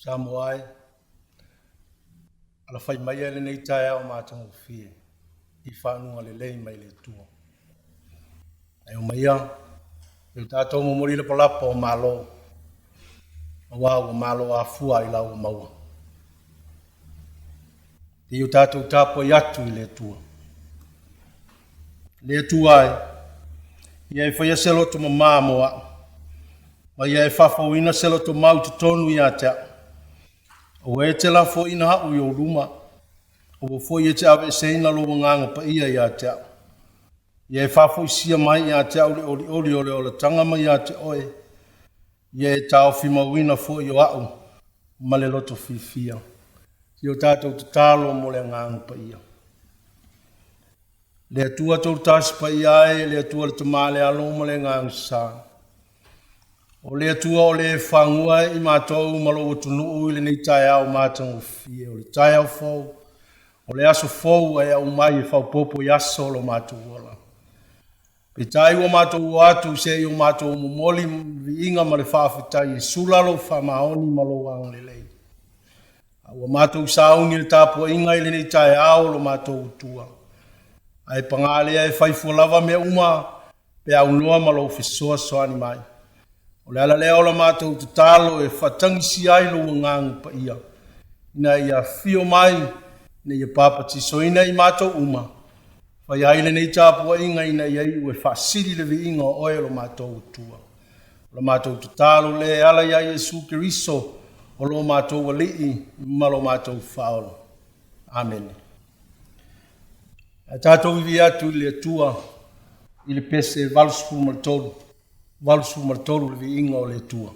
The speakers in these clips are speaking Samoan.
Samoa e, alafai maia i lenei taeao matagofie i faguga lelei mai le Atua. E omaia e o tatou momoli lapalapa o malo, aua ua malo afua i lau maua. E o tatou tapuai atu i le Atua. Le Atua e, ia e faia se loto mamā mo a'u, ma ia e faafouina se loto mau i totonu ia te a'u. Aua e te lafoaiina a'u i ou luma, aua foi e te aveeseina lou Agaga Paia ia te a'u. Ia e faafoisia mai ia te a'u le olioli o le olataga mai ia te Oe, ia e taofi mauina foi o a'u ma le loto fiafia. I o tatou tatalo mo le Agaga Paia. Le Atua Tolutasi Paia e, le Atua le Tama le Alo ma le Agaga Sa. O le Atua o le fagua i matou ma lou atunuu i lenei taeao matagofie, o le taeao fou, o le aso fou e aumai e faaopoopo i aso o lo matou ola. Peitai ua matou o atu se i o matou momoli viiga ma le faafetai e sula lou faamaoni ma lou agalelei. A ua matou sauni le tapuaiga i lenei taeao o lo matou Atua. Ae paga lea e fai fua lava mea uma pe aunoa ma lou fesoasoani mai. O le ala lea o la matou tatalo e faatagisia ai lou Agaga Paia, ina ia afio mai, ina ia papatisoina i matou uma, fai ai lenei tapuaiga ina ia iu e faasili le viiga o oe lo matou Atua. O la matou tatalo lea e ala ia Iesu Keriso o lo matou Alii ma lo matou Faaola. Amene. Ae tatou vivi atu i le Atua i le pese 83, 83 le viiga o le Atua.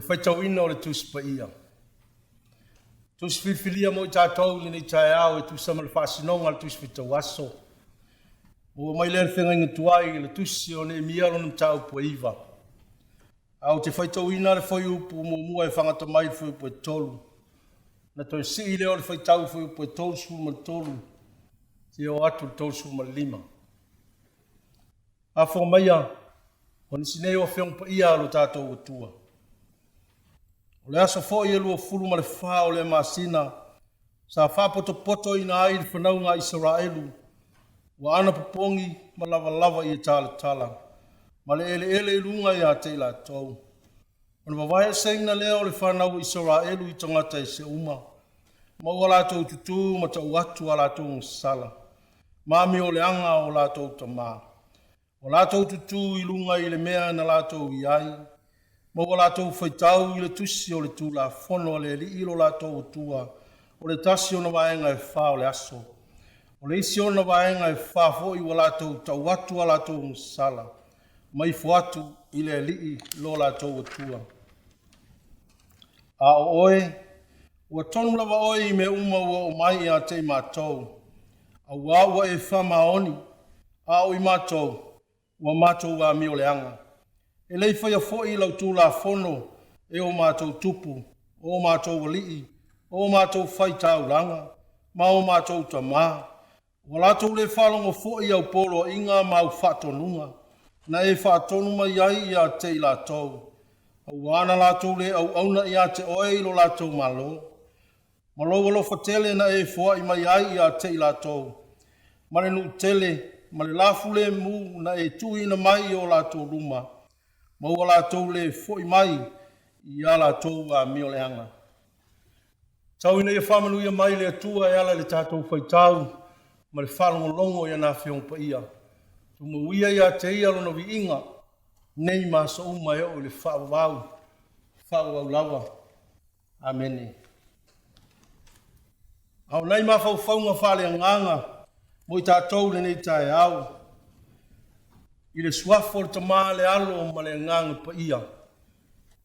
O le faitauina o le Tusi Paia. Tusi filifilia mo i tatou i lenei taeao e tusa ma le faasinoga o le Tusi Faitau Aso. Maua mai lea le feagaiga tuai i le Tusi o Neemia lona mataupu e 9. Ae ou te faitauina le fuaiupu muamua e fagata mai le fuaiupu e 3. Na toe sii lea o le faitau i le fuaiupu e 33 seia oo atu i le 35. Faafofoga maia, o nisi nei o Afioga Paia a lo tatou Atua. O le aso foi e 24 o lea masina, sa faapotopotoina ai le fanauga a Isaraelu, ua anapopogi ma lavalava ia talatala, ma le eleele i luga ia te i latou. Ona vavaeeseina lea o le fanau a Isaraelu i tagata ese uma, ma ua latou tutu ma tau atu a latou agasala, ma amioleaga a o latou tama. Ua latou tutu i luga i le mea na latou i ai, ma ua latou faitau i le tusi o le Tulafono a le Alii lo latou Atua, o le tasi ona vaega e fa o le aso. O le isi ona vaega e fa foi ua latou tau atu a latou agasala, ma ifo atu i le Alii lo latou Atua. A o oe, ua tonu lava oe i mea uma ua oo mai ia te i matou, auā ua e faamaoni, a o i matou, ua matou amioleaga. E le i faia foi lau Tulafono e o matou tupu, o matou alii, o matou faitaulaga, ma o matou tamā. Ua latou le faalogo foi i au poloaiga ma au faatonuga, na e faatonu mai ai ia te i latou, auā na latou le auauna ia te oe i lo latou malo, ma lou alofa tele na e foai mai ai ia te i latou, ma le nuu tele ma le lafulemu na e tuuina mai i o latou luma, ma ua latou le foi mai i a latou amioleaga. Tau ina ia faamanuia mai le Atua e ala i le tatou faitau ma le faalogologo i ana Afioga Paia. Tumau ia ia te Ia lona viiga, nei ma aso uma e oo i le faavavau, faavavau lava. Amene. A o nai mafaufauga faaleagaga mo i tatou i lenei taeao, i le suafa o le Tama, le Alo ma le Agaga Paia.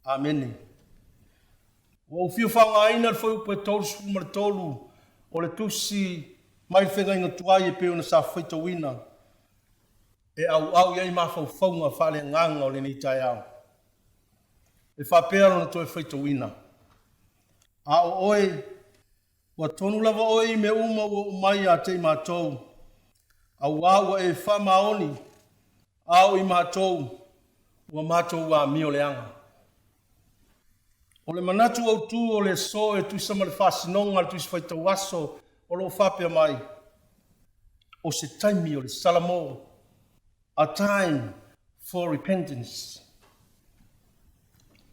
Amene. Ua ou fia faaaogaina le fuaiupu e 33 o le tusi mai le feagaiga tuai e pei ona sa faitauina e auau i ai mafaufauga faaleagaga o lenei taeao. E faapea lona toe faitauina. A o oe, ua tonu lava oe i mea uma ua oo mai ia te i matou, auā ua e faamaoni, a o i matou, ua matou amioleaga. O le manatu autu o le aso e tusa ma le faasinoga a le Tusi Faitau Aso o lo o faapea mai, o se taimi o le Salamo, a time for repentance.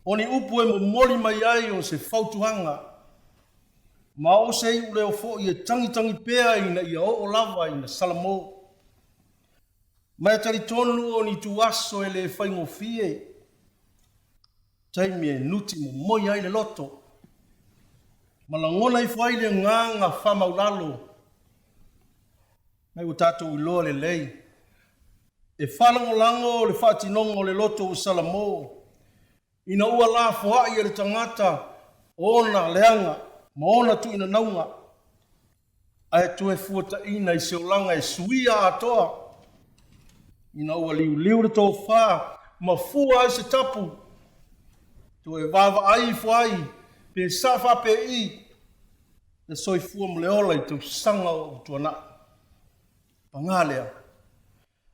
O ni upu e momoli mai ai o se fautuaga, ma o se iuleo foi e tagitagi pea ina ia oo lava ina Salamo. Ma e talitonu o ni ituaso e le faigofie, taimi e nuti momoi ai le loto, ma lagona ifo ai le agaga faamaulalo, mai ua tatou iloa lelei, e faalagolago le faatinoga o le loto ua Salamo, ina ua lafoai e le tagata ona leaga ma ona tuuinanauga, ae toe fuataina i se olaga e suia atoa, ina ua liuliu le tofa ma fua ai se tapu, toe vaavaai ifo ai pe sa faapei le soifua ma le ola i tausaga ua tuanai. Paga lea,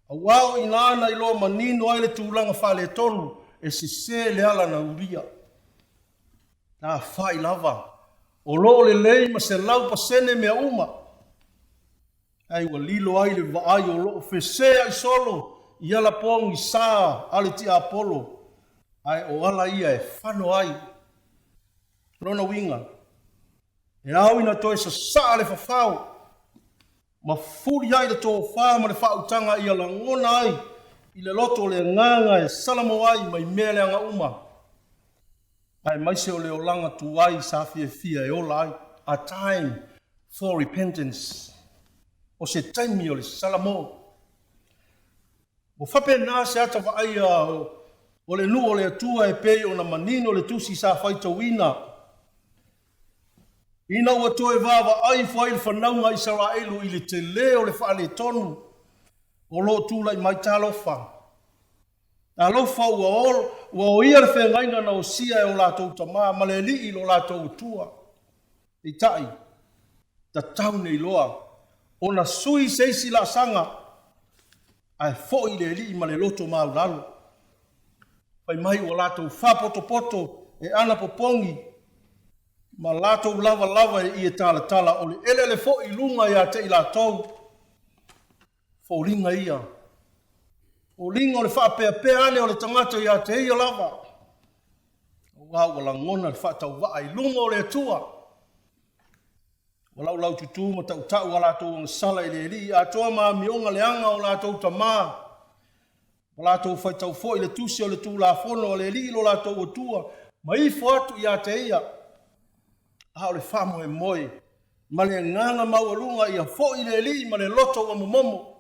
auā o i ina na iloa manino ai le tulaga faaletonu e sese le ala na ulia. Tafai lava, o lo o lelei ma 100% mea uma, ae ua lilo ai le vaai o lo o feseai solo i ala pogisa a le tiapolo, ae o ala ia e fano ai. Lona uiga, e ao ina toe sasaa le fafao ma fuli ai le tofa ma le faautaga ia lagona ai i le loto le agaga e salamo ai mai mea leaga uma, aemaise o le olaga tuai sa fiafia e ola ai. A time for repentance. O se taimi o le salamo. Ua faapena se ata vaaia O le nuu o le Atua e pei ona manino le tusi sa faitauina, ina ua toe vaavaai ifo ai le fanauga a Isaraelu i le tele o le faaletonu o lo o tulai mai. Talofa, talofa ua ua oia le feagaiga na osia e o latou tama ma le Alii lo latou Atua. Peitai, tatau nei loa ona sui se isi laasaga ae foi le Alii ma le loto maulalo. Fai mai ua latou faapotopoto e anapopogi ma latou lavalava i ie talatala o le eleele foi i luga ia te i latou. Foliga ia. Foliga o le faapeapea ane o le tagata ia te ia lava. Aua ua lagona le faatauvaa i luga o le Atua. Ua laulaututu ma tautau a latou agasala i le Alii atoa ma amioga leaga o latou tamā. Ua latou faitau foi le tusi o le Tulafono a le Alii lo latou Atua ma ifo atu ia te ia. A o le faamoemoe ma le agaga maualuga ia foi le Alii ma le loto ua momomo.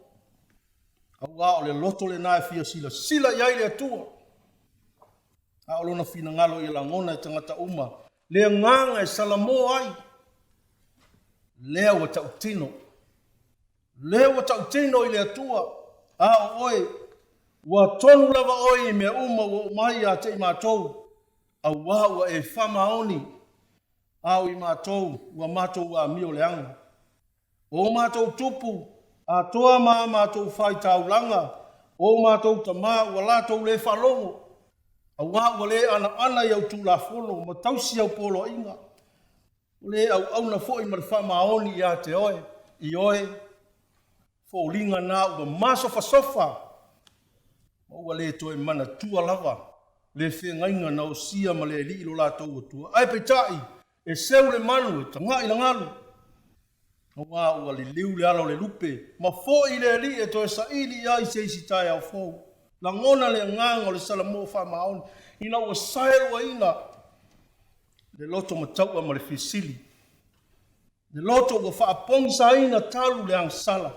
Aua o le loto lena e fia silasila i ai le Atua. A o lona finagalo ia lagona e tagata uma le agaga e salamo ai, lea ua tautino. Lea ua tautino i le Atua, a o oe, ua tonu lava oe i mea uma ua oo mai ia te i matou, auā ua e faamaoni, a o i matou ua matou amio leaga. O matou tupu, atoa ma a matou faitaulaga, o matou tamā ua latou le faalogo, auā ua le anaana i au Tulafono ma tausi au poloaiga. Ua le auauna foi ma le faamaoni ia te oe, ioe, foliga na ua masofasofa, ma ua le toe manatua lava le feagaiga na osia ma le Alii lo latou Atua. Ae peitai, e seu le manu e taga'i le galu, auā ua liliu le ala o le lupe, ma fo'i le Alii e toe saili i ai se isi taeao fou. Lagona le agaga o le Salamo faamaoni, ina ua saeluaina le loto mataua ma le fesili, le loto ua faapogisaina talu le agasala,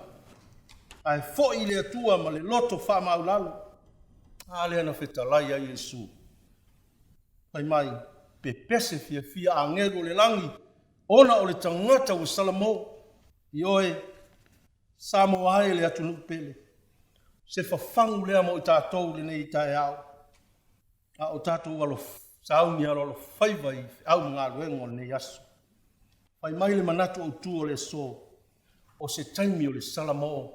ae foi i le Atua ma le loto faamaulalo. A lea na fetalai ai Iesu. Fai mai, pepese fiafia agelu o le lagi, ona o le tagata ua salamo. Ioe, Samoa e le atunuu pele. Se fafagu lea mo i tatou i lenei taeao. A o tatou alo sauni aloalofaiva i feau ma galuega o lenei aso. Fai mai le manatu autū o le aso, o se taimi o le salamo.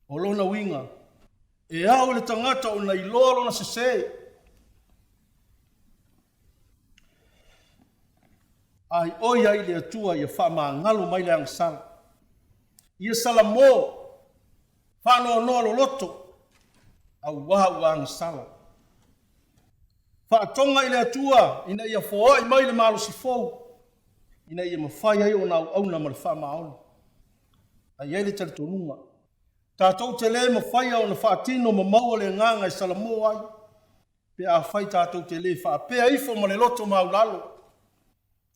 O lona uiga, e ao i le tagata ona iloa lona sesē, a oi ai le Atua ia faamagalo mai le agasala. Ia salamo, faanoanoa loloto, auā ua agasala. Faatoga i le Atua ina ia foai mai le malosi fou, ina ia mafai ai ona auauna ma le faamaoni. A i ai le talitonuga, tatou te le mafaia ona faatino ma maua le agaga e salamo ai, pe afai tatou te le faapea ifo ma le loto maulalo,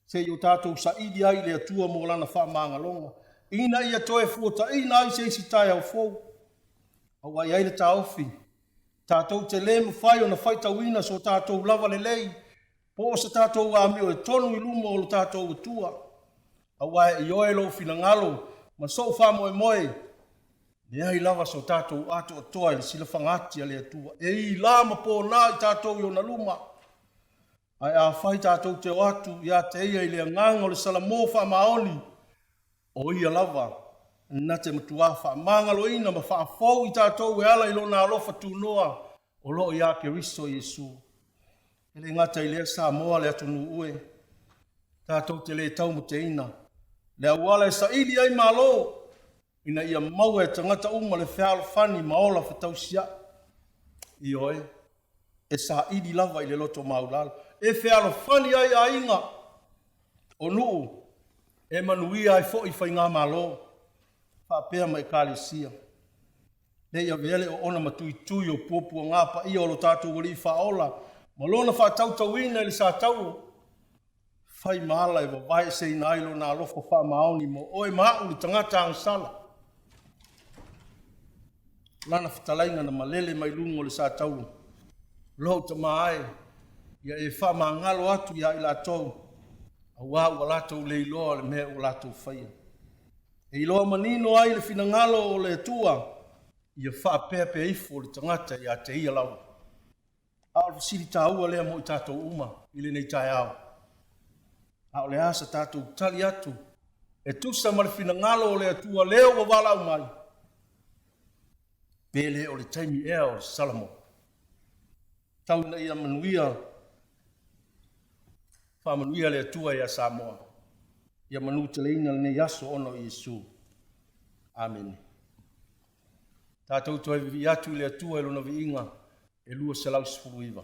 se i o tatou saili ai i le Atua mo lana faamagaloga, ina ia toe fuataina ai se isi taeao fou. Aua e i ai le taofi, tatou te le mafai ona faitauina so tatou lava lelei, po o se tatou amio e tonu i luma o lo tatou Atua, aua e ioe lou finagalo ma sou faamoemoe, leai lava so tatou atoatoa i le silafaga ati a le Atua, e ilā ma pōnā i tatou i ona luma. Ae afai tatou te o atu ia te ia i le agaga o le salamo faamaoni, o ia lava na te matuā faamagaloina ma faafou i tatou e ala i lona alofa tunoa o lo o iā Keriso Iesu. E le gata i lea Samoa le atunuu e, tatou te le taumateina le auala e saili ai Malo ina ia maua e tagata uma le fealofani ma ola fetausia'i. Ioe, e saili lava i le loto maulalo, e fealofani ai aiga o nuu, e manuia ai foi faigamalo faapea ma ekalesia. Ne i avea le oona ma tuitui o puapuaga paia o lo tatou Alii Faaola ma lona faatautauina i le satauro, fai ma ala e vavaeeseina ai lona alofa faamaoni mo oe ma a'u le tagata agasala. Lana fetalaiga na malele mai luga o le satauro. Lou Tama e, ia e faamagalo atu ia i latou, auā ua latou le iloa le mea ua latou faia. E iloa manino ai le finagalo o le Atua, ia faapeapea ifo le tagata ia te ia lava. A o le fesili taua lea mo i tatou uma i lenei taeao. A o le a sa tatou tali atu e tusa ma le finagalo o le Atua lea ua valaau mai? Pe le o le taimi ea o le Salamo? Tau ina ia manuia, faamanuia le Atua ia Samoa. Ia manuteleina lenei aso ona o Iesu. Amene. Tatou toe vivii atu i le Atua i lona viiga e 219.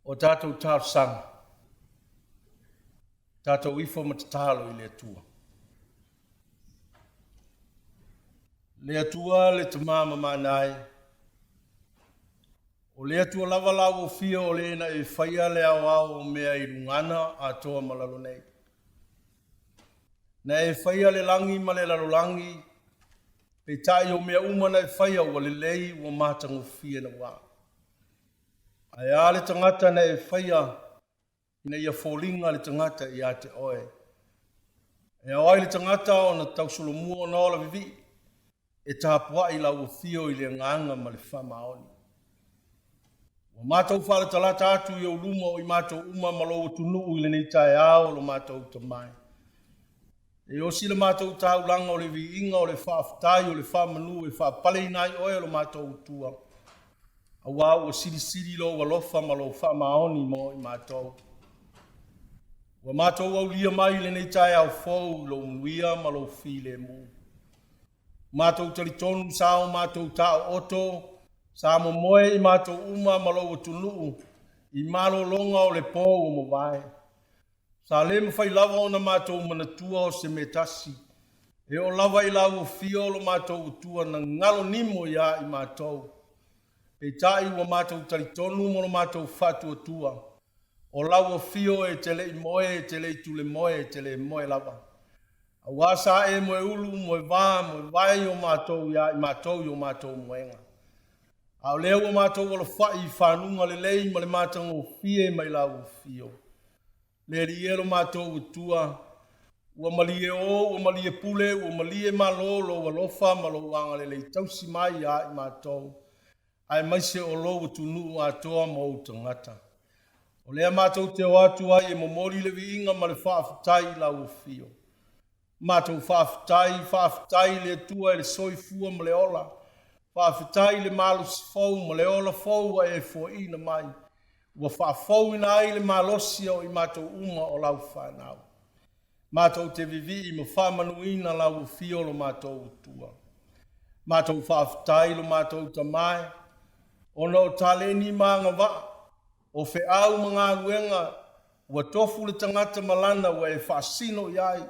O tatou talosaga, tatou ifo ma tatalo i le Atua. Le Atua le Tama mamana e, o le Atua lava la ua fia o le na e faia le aoao o mea i lugana atoa ma lalo nei. Na e faia le lagi ma le lalolagi, peitai o mea uma na e faia ua lelei ua matagofie naua. Ae a le tagata na e faia ina ia foliga le tagata ia te oe. E ao ai le tagata ona tausolomua ona ola vivii, e tapuai lau afio i le agaga ma le faamaoni. Ua matou faalatalata atu i ou luma o i matou uma ma lou atunuu i lenei taeao o lo matou Tama e. E osi le matou taulaga o le viiga o le faafetai o le faamanu e faapaleina ai oe o lo matou Atua, auā ua silisili lou alofa ma lou faamaoni mo i matou. Ua matou aulia mai lenei taeao fou i lou manuia ma lou filemu. Matou talitonu sa o matou taooto, sa momoe i matou uma ma lou atunuu i malologa o le po ua mavae. Sa le mafai lava ona matou manatua o se mea tasi, e oo lava i lau afio o lo matou Atua na galo nimo ia i matou. Peitai ua matou talitonu ma lo matou faatuatua, o lau afio e te le i moe, e te le i tulemoe, e te le moe lava. Auā sa e moeulu, moevā, moevai o matou ia i matou i o matou moega. A o lea ua matou alofai i fanuga lelei ma le matagofie mai lau afio. Le Alii e lo matou Atua, ua malie o, ua malie pule, ua malie malo lou alofa ma lou agalelei tausi mai ia i matou, aemaise o lou atunuu atoa ma ou tagata. O lea matou te o atu ai e momoli le viiga ma le faafetai i lau afio. Matou faafetai, faafetai i le Atua i le soifua ma le ola. Faafetai i le malosi fou ma le ola fou ua e foaiina mai, ua faafouina ai le malosi o i matou uma o lau fanau. Matou te vivii ma faamanuina lau afio lo matou Atua. Matou faafetai lo matou Tama e, Ona o taleni ma agavaa, o feau ma galuega ua tofu le tagata ma lana ua e faasino i ai.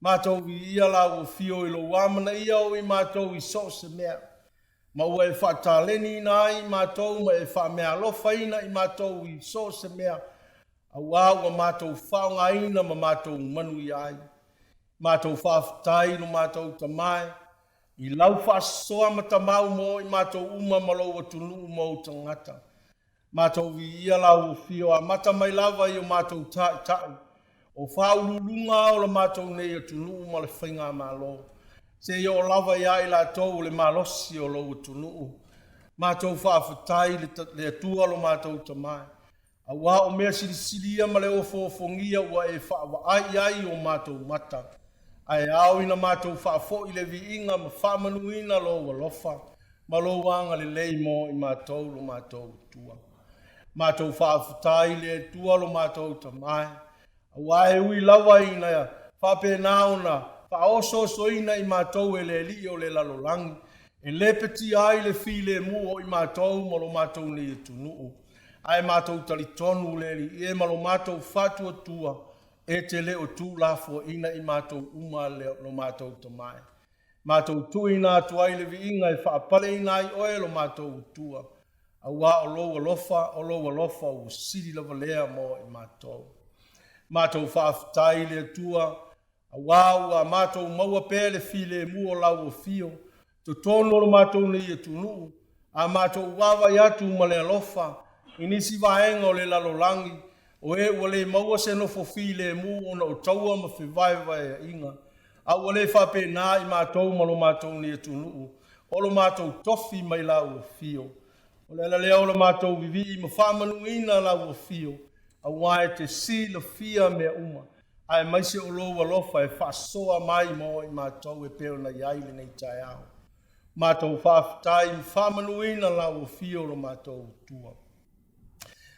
Matou viia lau afio i lou amanaia o i matou i so o se mea, ma ua e faataleniina ai i matou ma e faameaalofaina i matou i so o se mea, auā ua matou faaaogaina ma matou manuia ai. Matou faafetai i lo matou Tama e, i lau faasoa matamau mo i matou uma ma lou atunuu ma ou tagata. Matou viia lau afio amata mai lava i o matou taitai, o faauluuluga o le matou nei atunuu ma le faigamalo, seia oo lava ia i latou o le malosi o lou atunuu. Matou faafetai i le Atua lo matou Tama, auā o mea silisili ia ma le ofoofogia ua e faavaai i ai o matou mata, ae ao ina matou faafoi le viiga ma faamanuina lou alofa ma lou agalelei mo i matou lo matou Atua. Matou faafetai i le Atua lo matou Tama e, auā e ui lava ina faapena ona faaosoosoina i matou e le alii o le lalolagi, e lepetia ai le filemu o i matou ma lo matou nei atunuu, ae matou talitonu le Alii e ma lo matou faatuatua, e te le o tuulafoaina i matou uma lo matou Tama e. Matou tuuina atu ai le viiga e faapaleina ai oe lo matou Atua, auā o lou alofa, o lou alofa ua sili lava lea mo i matou. Matou faafetai i le Atua, auā ua matou maua pea le filemu o lau afio totonu o lo matou nei atunuu, a matou vaavaai atu ma le alofa i nisi vaega o le lalolagi o e ua le maua se nofo filemu ona o taua ma fevaevaeaiga, a ua le faapena i matou ma lo matou nei atunuu, o lo matou tofi mai lau afio. O le ala lea o le matou vivii ma faamanuina lau afio, auā e te silafia mea uma, aemaise o lou alofa e faasoa mai mo i matou e pei ona i ai lenei taeao. Matou faafetai ma faamanuina lau afio lo matou Atua.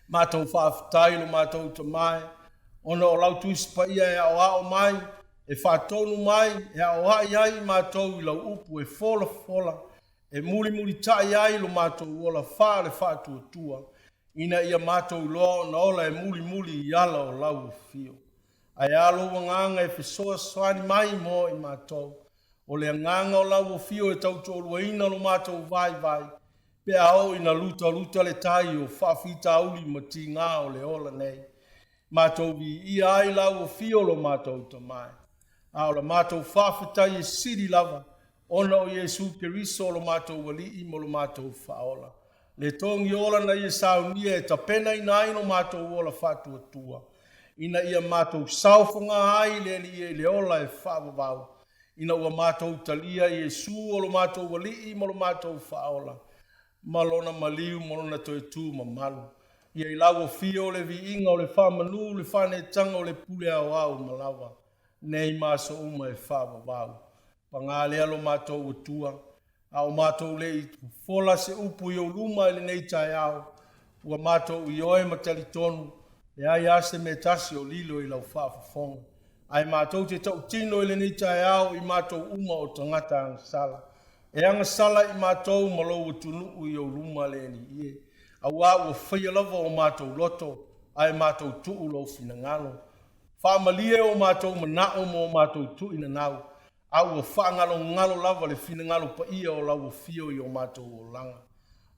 Matou faafetai i lo matou Tama e, ona o lau Tusi Paia e aoao mai, e faatonu mai, e aoai ai i matou i lau upu e folafola, e mulimulitai ai lo matou ola faale-faatuatua, ina ia matou iloa ona ola e mulimuli i ala o lau afio. Ae a lou agaga e fesoasoani mai mo i matou. O le agaga o lau afio e tautoaluaina lo matou vaivai, pe a oo ina lutaluta le tai o faafitauli ma tigā o le ola nei. Matou viia ai lau afio lo matou Tama e. A o la matou faafetai e sili lava, ona o Iesu Keriso o lo matou Alii ma lo matou Faaola. Le togi ola na ia saunia e tapenaina ai lo matou ola faatuatua, ina ia matou saofaga ai le Alii i le ola e faavavau, ina ua matou talia Iesu o lo matou Alii ma lo matou Faaola, ma lona maliu ma lona toe tu mamalu. Ia i lau afio le viiga o le faamanu, le faaneetaga o le pule aoao ma lava, nei ma aso uma e faavavau. Paga lea lo matou Atua, a o matou le i fofola se upu i ou luma i lenei taeao, ua matou ioe ma talitonu, leai lava se mea e tasi o lilo i lau faafofoga. Ae matou te tautino i lenei taeao i matou uma o tagata agasala. E agasala i matou ma lou atunuu i ou luma le Alii e, auā ua faia lava o matou loto, ae matou tuu lou finagalo. Faamalie o matou manao ma o matou tuuinanau, a ua faagalogalo lava le finagalo paia o lau afio i o matou olaga.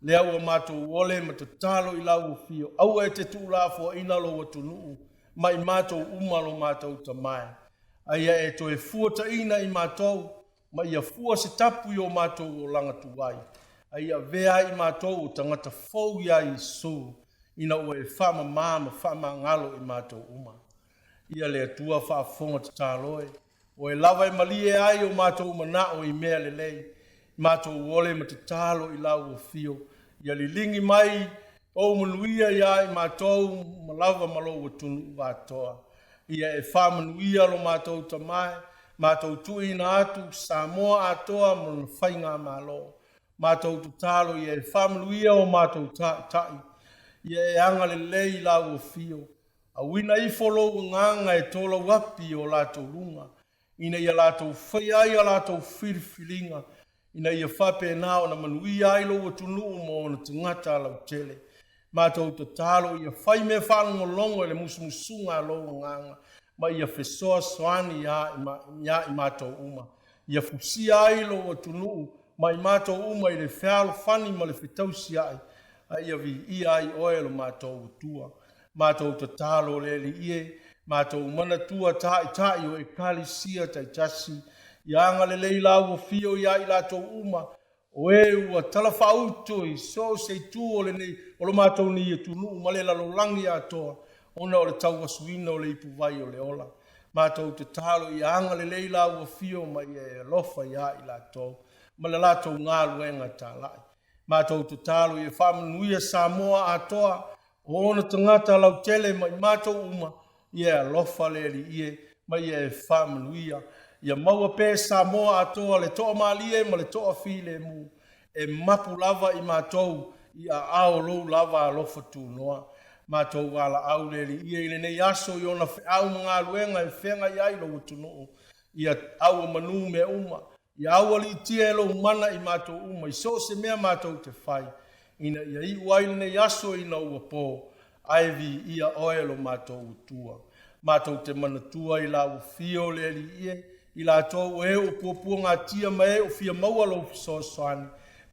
Lea ua matou ole ma tatalo i lau afio, aua e te tuulafoaina lou atunuu ma i matou uma lo matou Tama e, a ia e toe fuataina i matou, ma ia fua se tapu i o matou olaga tuai, a ia avea ai i matou o tagata fou iā Iesu, ina ua e faamamā ma faamagalo i matou uma. Ia le Atua faafofoga tatalo e, o e lava e malie ai o matou manao i mea lelei, matou ole ma tatalo i lau afio, ia liligi mai ou manuia iā i matou ma lava ma lou atunuu atoa. Ia e faamanuia lo matou Tama e, matou tuuina atu Samoa atoa ma lona faigamalo. Matou tatalo ia e faamanuia o matou taitai, ia e agalelei i lau afio, auina ifo lou agaga e tolauapi i o latou luga, ina ia latou faia ai a latou filifiliga. ina ia faapena ona manuia ai lou atunuu ma ona tagata lautele. Matou tatalo ia fai mea faalogologo i le musumusuga a lou Agaga ma ia fesoasoani iā i matou uma. Ia fusia ai lou atunuu ma i matou uma i le fealofani ma le fetausiai, a ia viia ai oe lo matou Atua. Matou tatalo le Alii e, matou manatua taitai o ekalesia taitasi, ia agalelei lau afio iā i latou uma, o e ua talafaauto i so o se itu o lenei o lo matou nei atunuu ma le lalolagi atoa, ona o le tauasuina o le ipuvai o le ola. Matou tatalo ia agalelei lau afio ma ia e alofa iā i latou ma le latou galuega talai. Matou tatalo ia faamanuia Samoa atoa, o ona tagata lautele ma i matou uma, ia e alofa le Alii e, ma ia e faamanuia. Ia maua pea e Samoa atoa le toamalie ma le toafilemu, e mapu lava i matou i aao o lou lava alofa tunoa. Matou valaau le Alii e i lenei aso i ona feau ma galuega e feagai ai lou atunuu, ia auomanu mea uma, ia aualiitia e lou mana i matou uma i so o se mea matou te fai, ina ia iu ai lenei aso ina ua po, ae viia oe lo matou Atua. Matou te manatua i lau afio le Alii e, i latou o e ua puapuagatia ma e ua fia maua lou fesoasoani,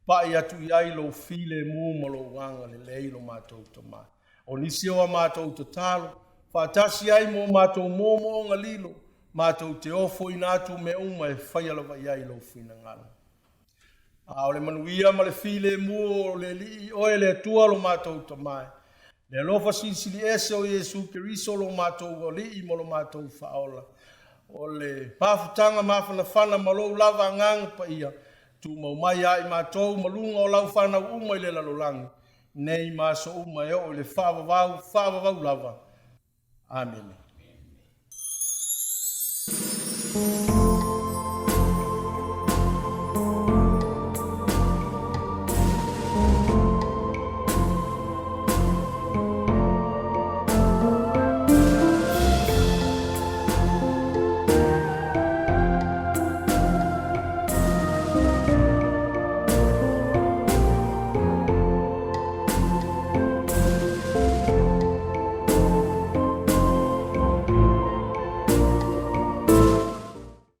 pai atu i ai lou filemu ma lou agalelei lo matou Tama. O nisi o a matou tatalo, faatasi ai ma o matou moomooga lilo, matou te ofoina atu mea uma e faia lava i ai lou finagalo. A o le manuia ma le filemu o le Alii oe le Atua lo matou Tama e, le alofa silisili ese o Iesu Keriso lo matou Alii ma lo matou Faaola, o le mafutaga mafanafana ma lou lava Agaga Paia, tumau mai ia i matou ma luga o lau fanau uma i le lalolagi, nei ma aso uma e oo i le faavavau, faavavau lava. Amene.